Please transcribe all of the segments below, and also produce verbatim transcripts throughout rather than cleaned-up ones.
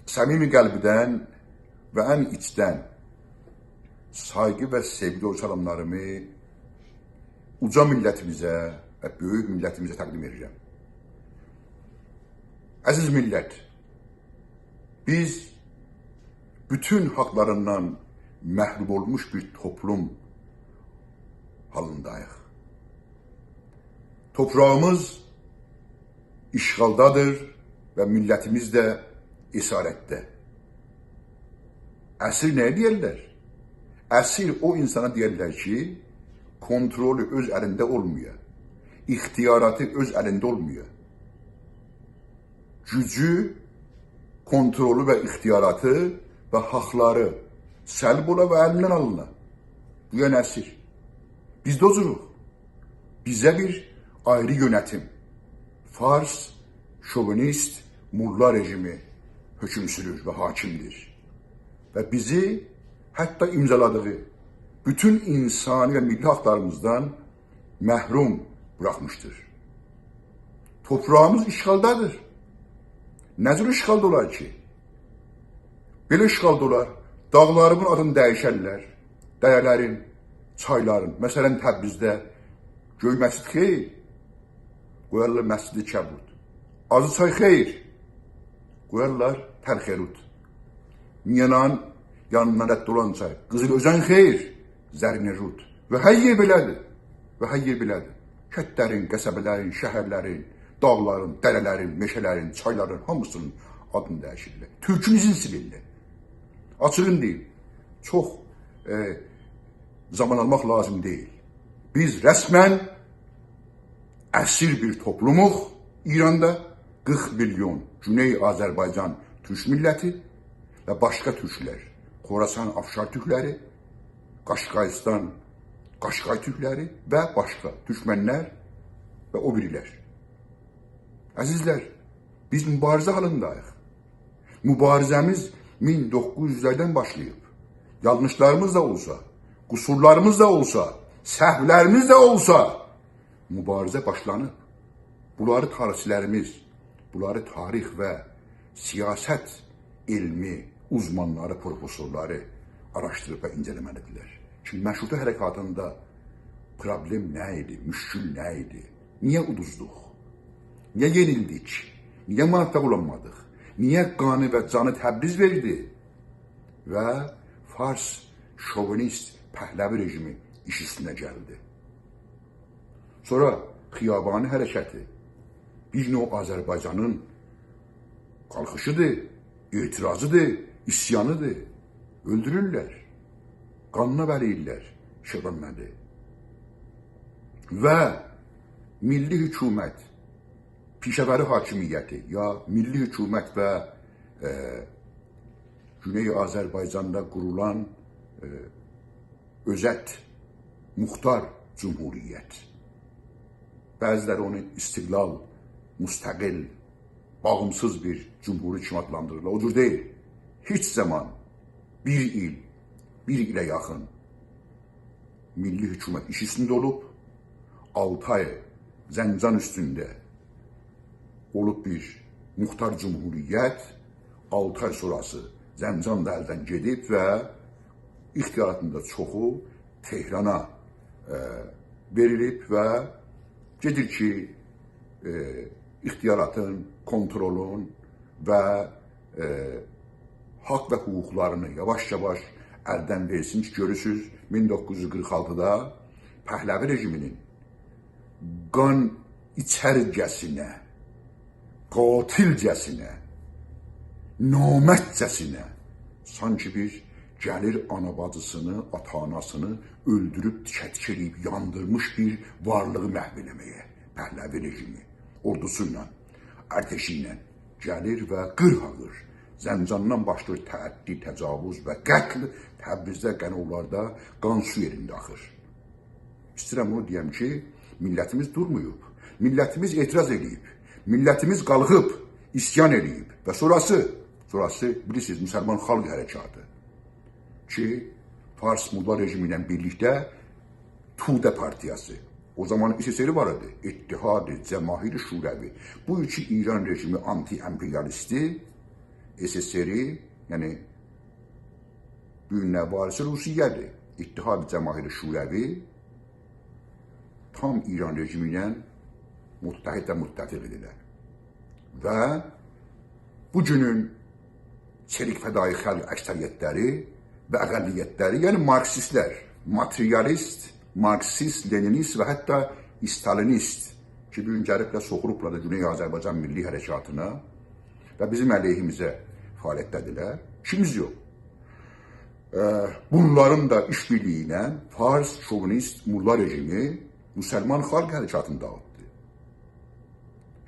صمیمی قلبدن و ان ایچدن سایغی و سئوگی دولو سلاملاریمی اوجا میللتیمیزه و بؤیوک میللتیمیزه تقدیم ائدیرم. عزیز میللت، بیز بوتون حاقلاریندان محروم اولموش بیر توپلوم حالینداییق. توپراغیمیز اشغالدادیر و میللتیمیز ده اسارتده. اسیر نه‌یه دئیرلر؟ اسیر او اینسانا دئیرلر کی، کنترلو اؤز الینده اولمویا، اختیاراتی اؤز الینده اولمویا. گوجو، کنترلو و اختیاراتی و حاقلاری سلب اولا و الیندن آلینا. بو یعنی اسیر. بیز ده او جوروق. بیزه بیر آیری یؤنتیم، فارس، شووینیست، موللا رژیمی حؤکم سورور و حاکمدیر. و بیزی حتی امضالادیغی بوتون اینسانی و میللی حاقلاریمیزدان محروم بوراخمیشدیر. توپراغیمیز اشغالدادیر. نه جور اشغالدا اولار کی؟ بئله اشغالدا اولار. داغلاریمین آدینی دییشرلر. دره‌لرین، چایلارین. مثلا، تبریزده گؤی مسجد خئیر، قویارلار مسجد کبود. آجی چای خئیر، قویارلار تلخ رود. میانانین یانیندان رد اولان چای، قیزیل اؤزن خئیر، زرینه رود. و هر یئر بئله‌دیر. و هر یئر بئله‌دیر. کندلرین، قصبه‌لرین، شهرلرین، داغلارین، دره‌لرین، مئشه‌لرین، چایلارین هامیسینین آدینی دییشیرلر. تورکونو ایزین سیلیرلر. آچیغین دئییم، چوخ، ائ، زامان آلماق لازیم دئییل. بیز رسما اسیر بیر توپلوموق ایراندا، قیرخ میلیون گونئی آذربایجان تورک میللتی و باشقا تورکلر، خراسان افشار تورکلری، قاشقایستان قاشقای تورکلری و باشقا تورکمنلر و او بیریلر. عزیزلر، بیز موباریزه حالینداییق. موباریزه‌میز مین دوققوز یوزلردن باشلاییب. یانلیشلاریمیز دا اولسا، قصورلاریمیز دا اولسا، سهولریمیز ده اولسا، موباریزه باشلانیب. بونلاری تاریخچیلریمیز، بونلاری تاریخ و سیاست علمی اوزمانلاری، پروفسورلاری آراشدیریب و اینجه‌له‌مه‌لیدیرلر. کی، مشروطه حرکاتیندا پروبلم نه ایدی، مشکل نه ایدی؟ نییه اودوزدوق؟ نییه یئنیلدیک؟ نییه موفق اولانمادیق؟ نییه قانی و جانی تبریز وئردی؟ و فارس شووینیست پهلوی رژیمی ایش اوستونه گلدی. سونرا خیابانی حرکتی، بیر نوع آذربایجانین قالخیشیدیر، اعتراضیدیر، عصیانیدیر. اؤلدورورلر، قانینا بله‌ییرلر شیخ محمدی. و میللی حکومت، پیشه‌وری حاکمیتی یا میللی حکومت و، ائ، گونئی آذربایجاندا قورولان، ائ، اؤزت مختار جمهوریت. بعضیلری اونو استقلال، مستقل، باغیمسیز بیر جمهوری کیمی آدلاندیریرلار. او جور دئییل. هئچ زامان بیر ایل، بیر ایله یاخین میللی حکومت ایش اوستونده اولوب، آلتی آی زنجان اوستونده اولوب بیر مختار جمهوریت، آلتی آی سونراسی زنجان دا الدن گئدیب و اختیاراتین دا چوخو تهرانا، ائ، وئریلیب و گئدیر کی، ائ، اختیاراتین، کنترلون و، ائ، حاق و حقوقلارینی یاواش-یاواش الدن وئرسین کی، گؤرورسوز، مین دوققوز یوز قیرخ آلتیدا پهلوی رژیمینین قان ایچرجه‌سینه، قاتلجه‌سینه، نامردجه‌سینه، سانکی بیر گلیر آنا باجیسینی، آتا آناسینی اؤلدوروب، تیکه-تیکه ائله‌ییب یاندیرمیش بیر وارلیغی محو ائله‌مه‌یه، پهلوی رژیمی، اوردوسو ایله، ارتشی ایله گلیر و قیر ها قیر زنجاندان باشلاییر تعدی، تجاوز و قتل، تبریزده، قنوواردا قان سو یئرینده آخیر. ایسته‌ییرم بونو دئیم کی، میللتیمیز دورماییب. میللتیمیز اعتراض ائله‌ییب. میللتیمیز قالخیب، عصیان ائله‌ییب. و سونراسی، سونراسی، بیلیرسینیز، مسلمان خالق حرکاتی کی، فارس موللا رژیمی ایله بیرلیکده توده پارتیاسی. او زامان اس‌اس‌ار وار ایدی. اتحاد جماهیر شوروی. بو ایکی ایران رژیمی آنتی امپریالیستی اس‌اس‌اس‌آر، یعنی بو گون نه وارثی روسیه‌دیر. اتحاد جماهیر شوروی تام ایران رژیمی ایله متحد و متفق ایدیلر. و بو گونون چریک فدایی خلق اکثریت‌لری و اقلیت‌لری، یعنی مارکسیست‌لر، ماتریالیست، مارکسیست، لنینیست و حتی استالینیست کی، بو گون گلیبلر، سوخولوبلار دا گونئی آذربایجان میللی حرکاتینا و بیزیم علیهیمیزه فعالیت‌ده‌دیرلر. ایشیمیز یوخ. اه، بونلارین دا ایش‌بیرلیگی ایله فارس شووینیست موللا رژیمی مسلمان خالق حرکاتینی داغیتدی.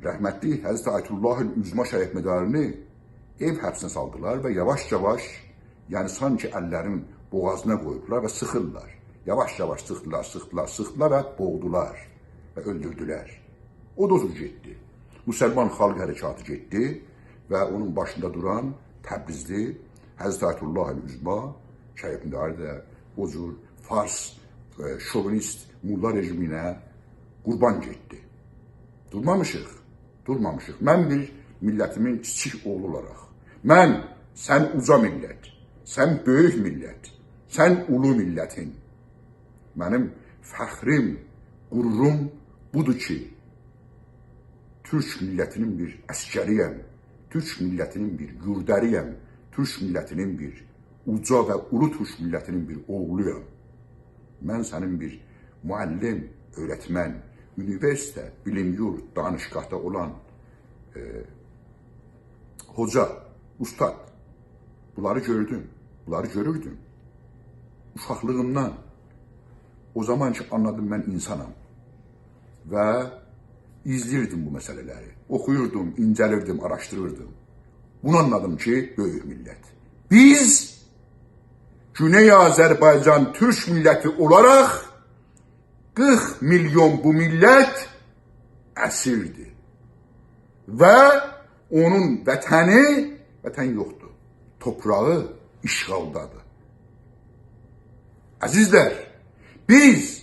رحمتلی حضرت آیت‌الله العظمی شریعتمدارینی ائو حبسینه سالدیلار و یاواش-یاواش، یعنی سانکی اللرین بوغازینا قویوبلار و سیخیرلار. یاواش-یاواش سیخدیلار، سیخدیلار، سیخدیلار و بوغدولار و اؤلدوردولر. او دا او جور گئتدی. مسلمان خالق حرکاتی گئتدی و اونون باشیندا دوران تبریزلی حضرت آیت‌الله العظمی شریعتمداری دا او جور فارس، ائ، شووینیست موللا رژیمینه قوربان گئتدی. دورمامیشیق، دورمامیشیق. من بیر میللتیمین کیچیک اوغلو اولاراق، من، سن اوجا میللت، سن بؤیوک میللت، سن اولو میللتین، منیم فخریم، غروروم بودور کی، تورک میللتینین بیر عسکری‌یم، تورک میللتینین بیر یوردری‌یم، تورک میللتینین بیر اوجا و اولو تورک میللتینین بیر اوغلویام. من سنین بیر معلم، اؤیرتمن، اونیوئرسیتئت، بیلیم یورت، دانشگاهدا اولان، ائ، هوجا، اوستاد، بونلاری گؤردوم، بونلاری گؤروردوم. اوشاقلیغیمدان، او زامان کی آنلادیم من اینسانام و ایزله‌ییردیم بو مسئله‌لری. اوخویوردوم، اینجه‌لیردیم، آراشدیریردیم. بونو آنلادیم کی، بؤیوک میللت. بیز گونئی آذربایجان تورک میللتی اولاراق قیرخ میلیون بو میللت اسیردیر. و اونون وطنی، وطن یوخدور. توپراغی اشغالدادیر. عزیزلر، بیز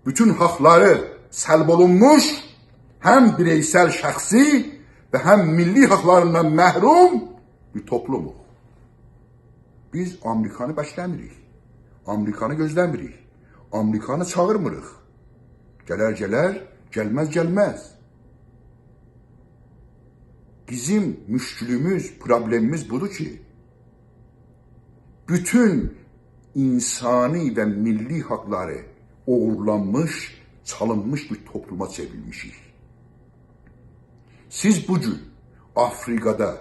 بوتون حاقلاری سلب اولونموش، هم بیرئیسل شخصی و هم میللی حاقلاریندان محروم بیر توپلوموق. بیز آمریکانی بکله‌میریک. آمریکانی گؤزله‌میریک. آمریکانی چاغیرمیریق. گلر گلر، گلمز گلمز. بیزیم مشکلیمیز، پروبلئمیمیز بودور کی، بوتون اینسانی و میللی حاقلاری اوغورلانمیش، چالینمیش بیر توپلوما چئوریلمیشیک. سیز بو گون آفریقادا،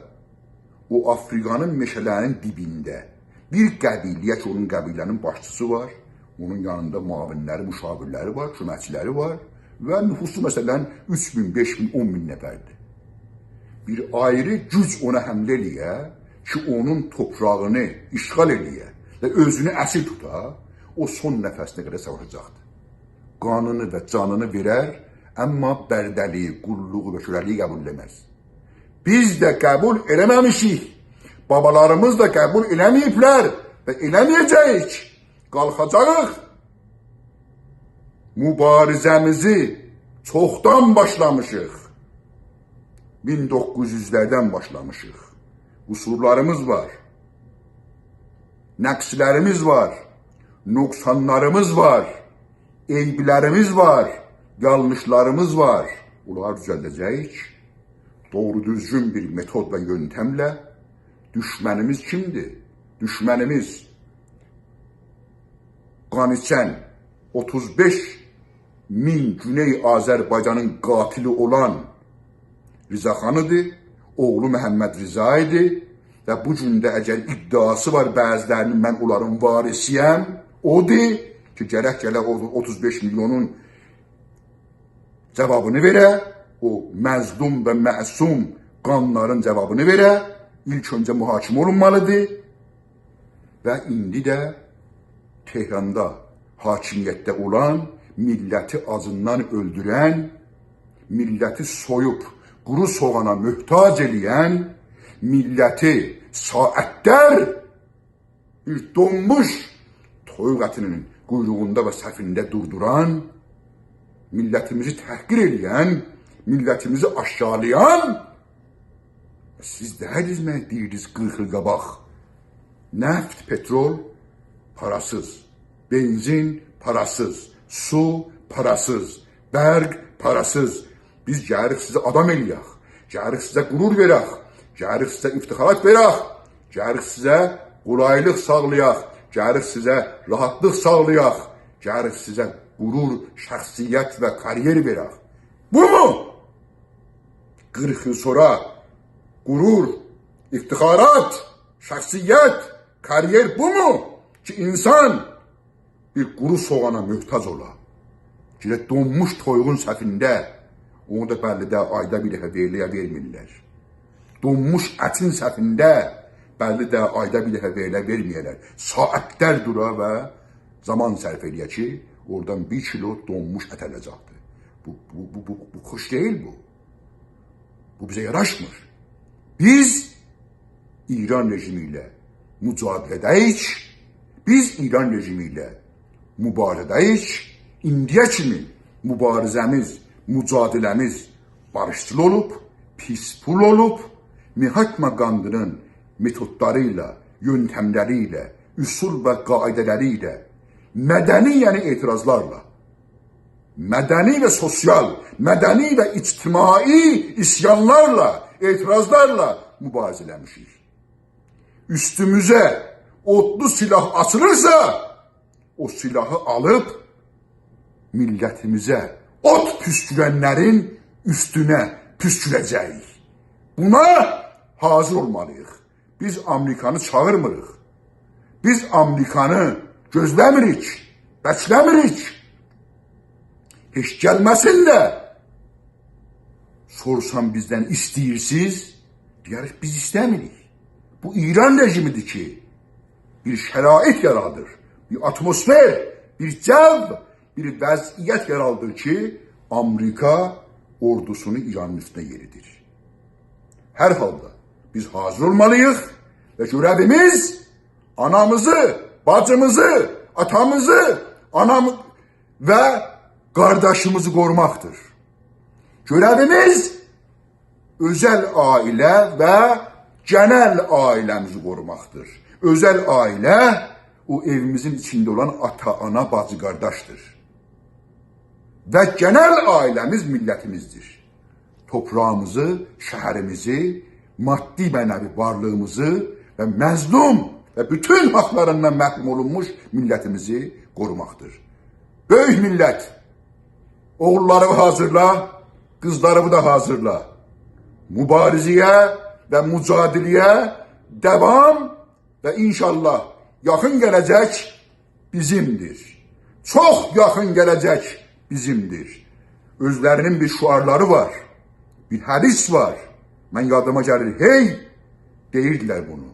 او آفریقانین مئشه‌لرینین دیبینده بیر قبیله‌یه کی، اونون قبیله‌نین باشچیسی وار، اونون یانیندا معاونلری، مشاورلری وار، کؤمکچیلری وار و نفوسو، مثلا، اوچ مین، بئش مین، اون مین نفردیر. بیر آیری گوج اونا حمله ائله‌یه کی، اونون توپراغینی اشغال ائله‌یه و اؤزونو اسیر توتا، او سون نفسینه قدر ساواشاجاقدیر. قانینی و جانینی وئرر، اما برده‌لیگی، قوللوغو و کؤله‌لیگی قبول ائله‌مز. بیز ده قبول ائله‌مه‌میشیک. بابالاریمیز دا قبول ائله‌مه‌ییبلر و ائله‌مه‌یه‌جه‌ییک. قالخاجاغیق. موباریزه‌میزی چوخدان باشلامیشیق. مین دوققوز یوزلردن باشلامیشیق. قصورلاریمیز وار. نقصلریمیز وار. نقصانلاریمیز وار. عیبلریمیز وار. یانلیشلاریمیز وار. بونلاری دوزلده‌جه‌ییک. دوغرو دوزگون بیر متود و یؤنتمله. دوشمنیمیز کیمدیر؟ دوشمنیمیز قان ایچن اوتوز بئش مین گونئی آذربایجانین قاتلی اولان رضا خانیدیر، اوغلو محمدرضا ایدی و بو گون ده اگر ادعاسی وار بعضی‌لرینین، من اونلارین وارثی‌یم، اودور کی، گرک گله او اوتوز بئش میلیونون جاوابینی وئره، او مظلوم و معصوم قانلارین جاوابینی وئره، ایلک اؤنجه محاکمه اولونمالیدیر. و ایندی ده تهراندا حاکمیتده اولان، میللتی آجیندان اؤلدورن، میللتی سویوب قورو سوغانا محتاج ائله‌ین، میللتی ساعتلر بیر دونموش تویوق اتینین قویروغوندا و صفینده دوردوران، میللتیمیزی تحقیر ائله‌ین، میللتیمیزی آشاغیلایان سیز دئییردینیز نه دئییردینیز قیرخ ایل قاباق؟ نفت، پترول پاراسیز، بنزین پاراسیز، سو پاراسیز، برق پاراسیز. بیز گلیریک سیزه آدام ائله‌یک، گلیریک سیزه غرور وئرک، گلیریک سیزه افتخارات وئرک، گلیریک سیزه قولایلیق ساغلایاق، گلیریک سیزه راحتلیق ساغلایاق، گلیریک سیزه غرور، شخصیت و کاریئر وئرک. بومو؟ قیرخ ایل سونرا غرور، افتخارات، شخصیت، کاریئر بومو کی، انسان بیر قورو سوغانا محتاج اولا؟ گئده دونموش تویوغون صفینده، اونو دا بللی ده آیدا بیر دفعه وئریرلر یا وئرمیرلر. دونموش اتین صفینده، بللی ده آیدا بیر دفعه وئریرلر، وئرمیرلر. ساعتلر دورا و زامان صرف ائله‌یه کی، اورادان بیر کیلو دونموش ات آلاجاقدیر. بو، بو، بو، بو، بو خوش دئییل بو. بو بیزه یاراشمیر. بیز ایران رژیمی ایله مجادله‌ده‌ییک. بیز ایران رژیمی ایله مبارزه‌ده‌ییک. ایندییه کیمی مبارزه‌میز، مجادله‌میز باریشچیل اولوب، پیسفول اولوب، مهاتما گاندی‌نین متودلاری ایله، یؤنتملری ایله، اصول و قاعده‌لری ایله، مدنی، یعنی اعتراضلارلا، مدنی و سوسیال، مدنی و اجتماعی عصیانلارلا، اعتراضلارلا مبارزه ائله‌میشیک. اوستوموزه اودلو سلاح آچیلیرسا، او سلاحی آلیب میللتیمیزه اود پوسکورنلرین اوستونه پوسکوره‌جه‌ییک. بونا حاضر اولمالی‌ییق. بیز آمریکانی چاغیرمیریق. بیز آمریکانی گؤزله‌میریک، بکله‌میریک. هئچ گلمه‌سین ده، سورسان بیزدن ایسته‌ییرسیز، دئیه‌ریک بیز ایسته‌میریک. بو ایران رژیمی‌دیر کی، بیر شرایط یارادیر، بیر آتموسفر، بیر جو، بیر وضعیت یارادیر کی، آمریکا اوردوسونو ایرانین اوستونه یئریدیر. هر حالدا بیز حاضر اولمالی‌ییق و گؤره‌ویمیز آنامیزی، باجیمیزی، آتامیزی، آنام و قارداشیمیزی قوروماقدیر. گؤره‌ویمیز اؤزل عائله و گئنل عائله‌میزی قوروماقدیر. اؤزل عائله او ائویمیزین ایچینده اولان آتا، آنا، باجی، قارداشدیر. و گئنل عائله‌میز میللتیمیزدیر. توپراغیمیزی، شهریمیزی، مادی معنوی وارلیغیمیزی و مظلوم و بوتون حاقلاریندان محروم اولونموش میللتیمیزی قوروماقدیر. بؤیوک میللت، اوغوللاریوی حاضیرلا، قیزلاریوی دا حاضیرلا. مبارزه‌یه و مجادله‌یه داوام و انشاءالله یاخین گله‌جک بیزیمدیر. چوخ یاخین گله‌جک بیزیمدیر. اؤزلری‌نین بیر شعارلاری وار، بیر حدیث وار. من یادیما گلیر، هئی دئییردیلر بونو.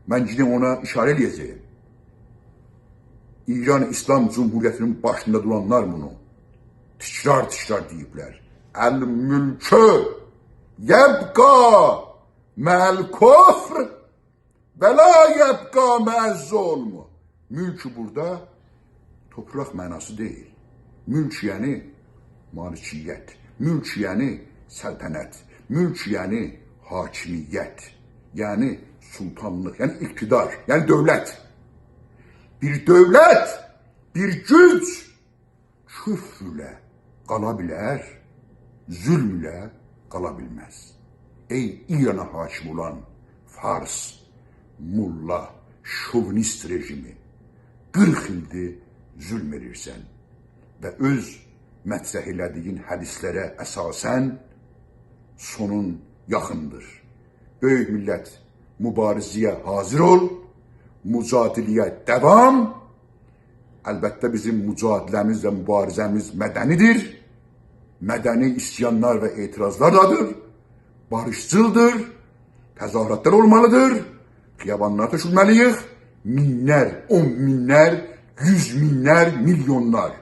من یئنه اونا اشاره ائله‌یه‌جه‌یم. ایران ایسلام جمهوریتی‌نین باشیندا دورانلار بونو تکرار تکرار دئییبلر. «الملک یبقی مع الکفر ولا یبقی مع الظلم.» ملک بورادا توپراق معناسی دئییل. ملک یعنی مالکیت، ملک یعنی سلطنت، ملک یعنی حاکمیت، یعنی سلطانلیق، یعنی اقتدار، یعنی دؤولت. بیر دؤولت، بیر گوج کفر ایله قالا بیلر، ظلم ایله قالا بیلمز. ای ایرانا حاکم اولان فارس، موللا، شووینیست رژیمی، قیرخ ایلدیر ظلم ائدیرسن و اؤز مطرح ائله‌دیگین حدیثلره اساساً سونون یاخیندیر. بؤیوک میللت، مبارزه‌یه حاضر اول، مجادله‌یه داوام. البته، بیزیم مجادله‌میز و مبارزه‌میز مدنی‌دیر. مدنی عصیانلار و اعتراضلاردادیر. باریشچیلدیر. تظاهراتلار اولمالیدیر. خیابانلارا تؤکولمه‌لی‌ییک. مینلر، اون مینلر، یوز مینلر، میلیونلار.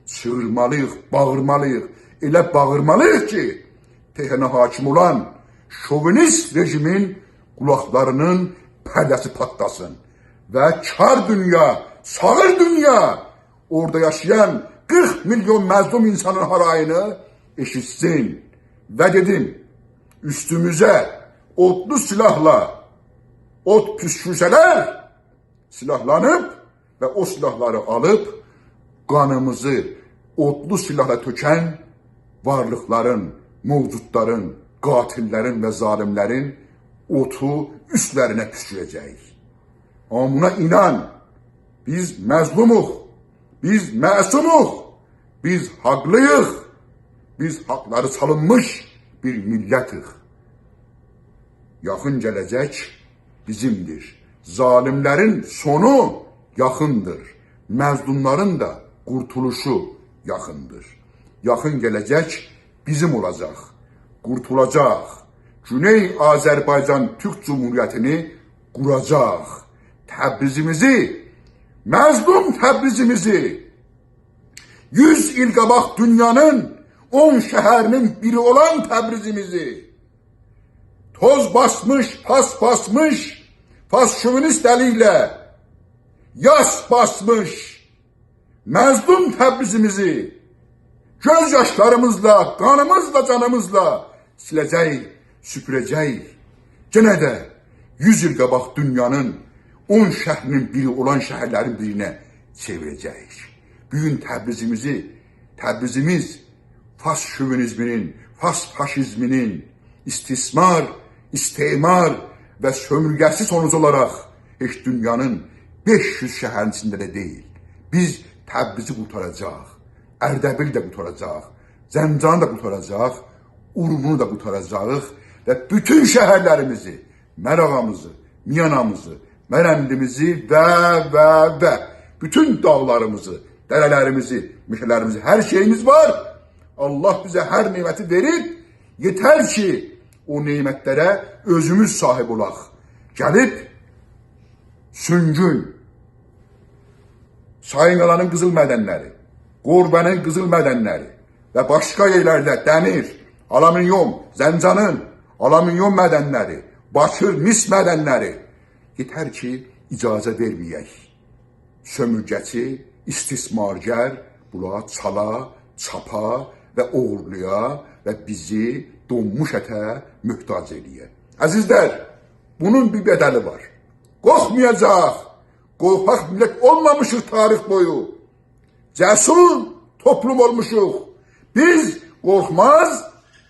چیغیرمالی‌ییق، باغیرمالی‌ییق. ائله باغیرمالی‌ییق کی، تهرانا حاکم اولان شووینیست رژیمین قولاقلاری‌نین پرده‌سی پاتلاسین و کار دونیا، ساغیر دونیا، اورادا یاشایان قیرخ میلیون مظلوم اینسانین هارایینی ائشیتسین. و دئدیم، اوستوموزه اودلو سلاحلا، اود پوسکورسه‌لر، سلاحلانیب و او سلاحلاری آلیب قانیمیزی اودلو سلاحلا تؤکن وارلیقلارین، موجودلارین، قاتل‌لرین و ظالیم‌لرین اوتو اوستلرینه پوسکوره‌جه‌ییک. آمما بونا اینان، بیز مظلوموق، بیز معصوموق، بیز حاقلی‌ییق، بیز حاقلاری چالینمیش بیر میللتیک. یاخین گله‌جک بیزیمدیر. ظالیم‌لرین سونو یاخیندیر. مظلوم‌لارین دا قورتولوشو یاخیندیر. یاخین گله‌جک بیزیم اولاجاق. قورتولاجاق. گونئی آذربایجان تورک جمهوریتینی قوراجاق. تبریزیمیزی، مظلوم تبریزیمیزی، یوز ایل قاباق دونیانین اون شهرینین بیری اولان تبریزیمیزی، توز باسمیش، پاس باسمیش، فارس شووینیست الی ایله یاس باسمیش مظلوم تبریزیمیزی گؤز یاشلاریمیزلا، قانیمیزلا، جانیمیزلا سیله‌جه‌ییک، سوپوره‌جه‌ییک. یئنه ده یوز ایل قاباق دونیانین اون شهرینین بیری اولان شهرلرین بیرینه چئویره‌جه‌ییک. بو گون تبریزیمیزی، تبریزیمیز فارس شووینیزمینین، فارس فاشیزمینین استثمار، استعمار و سؤمورگه‌سی سونوجو اولاراق هئچ دونیانین بئش یوز شهرینین ایچینده ده دئییل. بیز تبریزی قورتاراجاق، اردبیلی ده قورتاراجاق، زنجانی دا قورتاراجاق، اورمونو دا قورتاراجاغیق و بوتون شهرلریمیزی، مراغامیزی، میانامیزی، مرندیمیزی و، و، و بوتون داغلاریمیزی، دره‌لریمیزی، مئشه‌لریمیزی، هر شئییمیز وار. الله بیزه هر نعمتی وئریب، یئتر کی، او نعمت‌لره اؤزوموز صاحیب اولاق. گلیب سونگون، سایینقالانین قیزیل معدن‌لری، قوربنین قیزیل معدن‌لری و باشقا یئرلرده دمیر، آلومینیوم، زنجانین، آلومینیوم معدن‌لری، باکیر، مس معدن‌لری. یئتر کی، اجازه وئرمه‌یک سؤمورگه‌چی، استثمارگر بولاری چالا، چاپا و اوغورلویا و بیزی دونموش اته محتاج ائله‌یه. عزیزلر، بونون بیر بدلی وار. قورخمایاجاق. قورخاق میللت اولمامیشیق تاریخ بویو. جسور توپلوم اولموشوق. بیز قورخماز،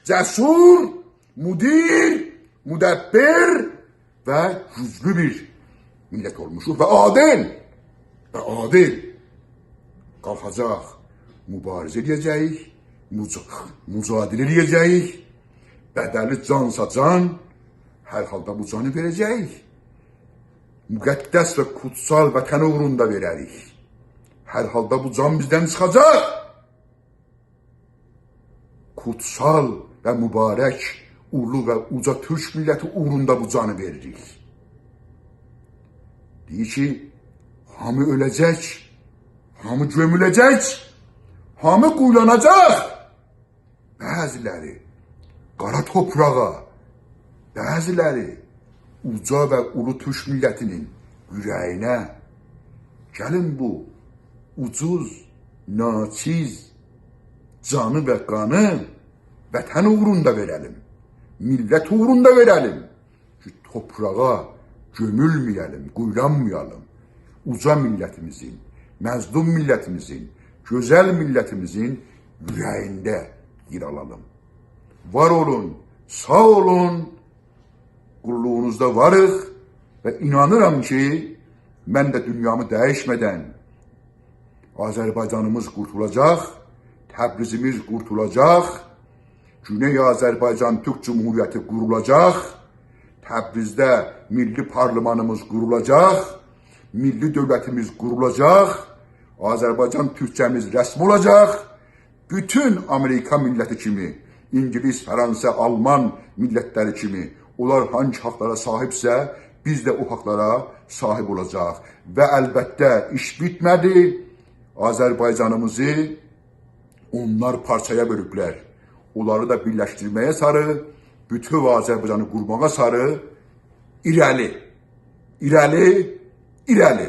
جسور، مدیر، مدبر و گوجلو بیر میللت اولموشوق و عادل، و عادل. قالخاجاق، مبارزه ائله‌یه‌جه‌ییک، مجا-، مجادله ائله‌یه‌جه‌ییک. بدلی جانسا جان، هر حالدا بو جانی وئره‌جه‌ییک. مقدس و کوتسال وطن اوغروندا وئرریک. هر حالدا بو جان بیزدن چیخاجاق. کوتسال و مبارک، اولو و اوجا تورک میللتی اوغروندا بو جانی وئرریک. دئییر کی، هامی اؤله‌جک، هامی گؤموله‌جک، هامی قویولاناجاق. بعضی‌لری قارا توپراغا، بعضی‌لری اوجا و اولو تورک میللتینین اوره‌یینه. گلین بو اوجوز، ناچیز جانی و قانی وطن اوغروندا وئره‌لیم، میللت اوغروندا وئره‌لیم. کی، توپراغا گؤمولمه‌یه‌لیم، قویولانمایالیم. اوجا میللتیمیزین، مظلوم میللتیمیزین، گؤزل میللتیمیزین اوره‌یینده یئر آلالیم. وار اولون، ساغ اولون. قوللوغونوزدا واریق و اینانیرام کی، من ده دونیامی دییشمه‌دن آذربایجانیمیز قورتولاجاق، تبریزیمیز قورتولاجاق، گونئی آذربایجان تورک جمهوریتی قورولاجاق، تبریزده میللی پارلمانیمیز قورولاجاق، میللی دؤولتیمیز قورولاجاق، آذربایجان تورکجه‌میز رسمی اولاجاق. بوتون آمریکا میللتی کیمی، اینگیلیس، فرانسه، آلمان میللت‌لری کیمی، اونلار هانگی حاقلارا صاحیبسه، بیز ده او حاقلارا صاحیب اولاجاق. و البته، ایش بیتمه‌دی. آذربایجانیمیزی اونلار پارچایا بؤلوبلر. اونلاری دا بیرلشدیرمه‌یه ساری، بوتؤو آذربایجانی قورماغا ساری ایره‌لی، ایره‌لی، ایره‌لی.